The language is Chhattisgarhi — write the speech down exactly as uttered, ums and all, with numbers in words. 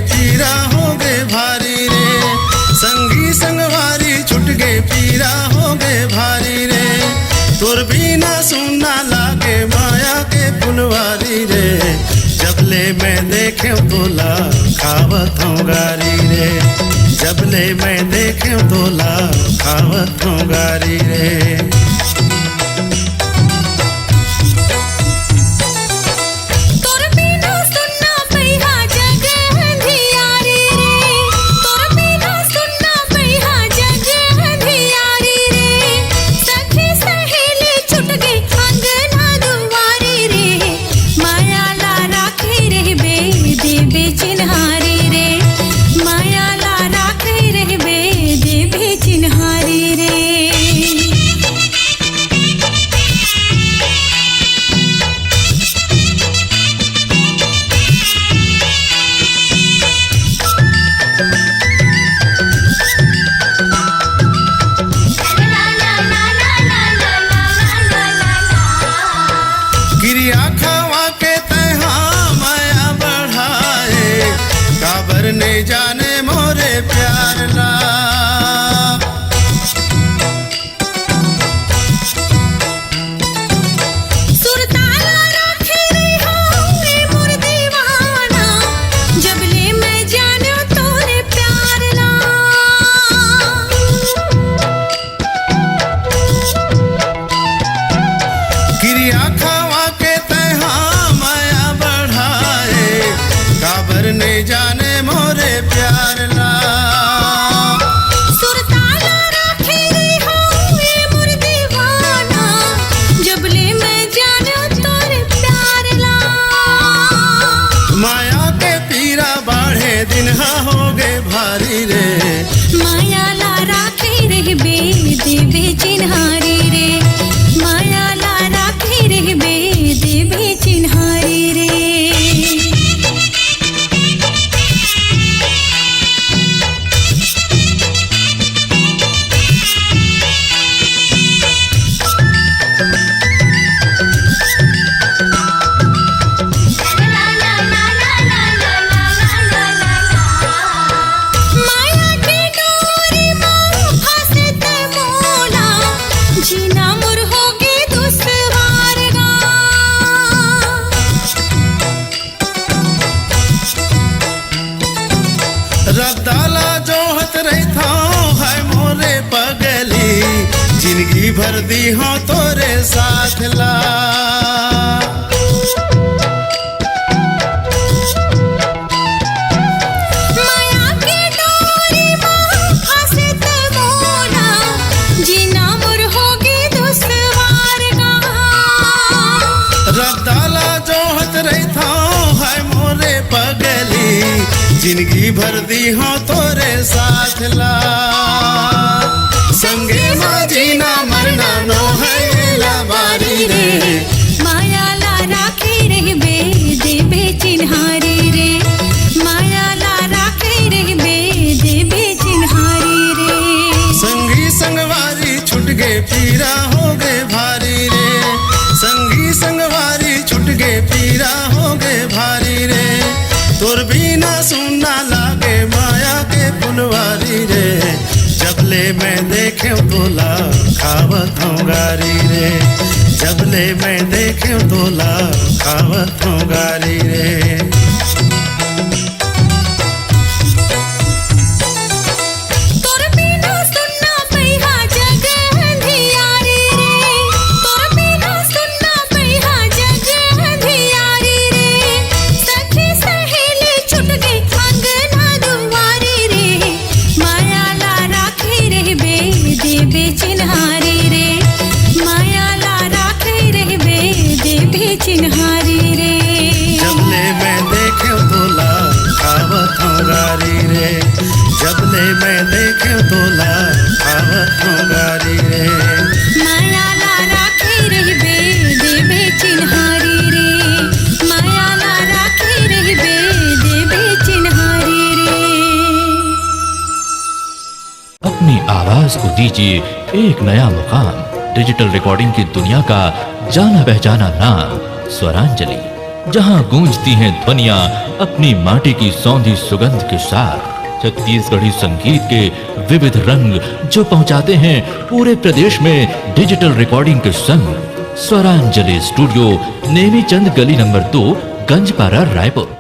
पीरा होगे भारी रे, संगी संगवारी छुट गे, पीरा होगे भारी रे। तोर बिना सुन्ना लागे माया के फुलवारी रे। जब ले मैं देखेंव तोला खावत हंव गारी रे, जब ले मैं देखेंव तोला खावत हंव गारी रे। तोर बिना सुन्ना पइहा जग अंधियारी रे, तोर बिना सुन्ना पइहा जग अंधियारी रे। सखी सहेली छुट गे अंगना दुआरी रे, माया ला राखे रहिबे देबे चिन्हारी रे, माया ला राखे रहिबे देबे चिन्हारी रे। किरिया खवा के तैहा माया बढ़ाए, काबर ने जाने मोरे प्यार ला। सुरताला राखे रहिहूँ रे मोर दीवाना, जब ले मैं जाने तोरे प्यार ला। किरिया खवा के तैहा माया बढ़ाए, काबर ने जाने मोरे प्यार ला। सुरताला राखे रहिहूँ ए मोर दीवाना, जब ले मैं जाने तोरे प्यार ला। माया के पीरा बाढ़े दिन हा होगे भारी रे, माया ला राखे रहिबे देबे चिन्हारी रे, माया ला राखे रहिबे देबे चिन्हारी रे। माया के डोरी म फंसे ते मोला, जीना मोर होगे दुसवार गा। रद्दा ला जोहत रहिथौं, हाय मोरे पगली, जिनगी भर दीहौं तोरे साथ ला। माया के डोरी म फंसे ते मोला, जीना मोर होगे दुसवार गा। रद्दा ला जोहत रहिथौं, हाय मोरे पगली, जिनगी भर दीहौं तोरे साथ ला। संगे मा जीना मरना नो है एला बारी रे। माया ला राखे रहिबे देबे चिन्हारी रे, माया ला राखे रहिबे देबे चिन्हारी रे। संगी संगवारी छुट गे पीरा होगे भारी रे, संगी संगवारी छुट गे पीरा होगे भारी रे। तोर बिना सुन्ना लागे माया के फुलवारी रे। जब ले मैं देखेंव तोला खावत हंव गारी रे, जब ले मैं देखेंव तोला खावत हंव गारी रे। तोर बिना सुन्ना पइहा जग अंधियारी रे, तोर बिना सुन्ना पइहा जग अंधियारी रे। सखी सहेली छुट गे अंगना दुआरी रे, माया ला राखे रहिबे देबे चिन्हारी रे, माया ला राखे रहिबे देबे चिन्हारी रे। जब ले मैं देखेंव तोला खावत हंव गारी रे, जब ले मैं देखेंव तोला खावत हंव गारी रे। माया ला राखे रहिबे देबे चिन्हारी रे, माया ला राखे रहिबे देबे चिन्हारी रे। अपनी आवाज को दीजिए एक नया मुकाम। डिजिटल रिकॉर्डिंग की दुनिया का जाना पहचाना नाम स्वरांजलि। जहां गूंजती हैं ध्वनियां अपनी माटी की सौंधी सुगंध के साथ। छत्तीसगढ़ी संगीत के विविध रंग जो पहुंचाते हैं पूरे प्रदेश में डिजिटल रिकॉर्डिंग के संग। स्वरांजलि स्टूडियो, नेमीचंद गली नंबर दो, गंजपारा, रायपुर।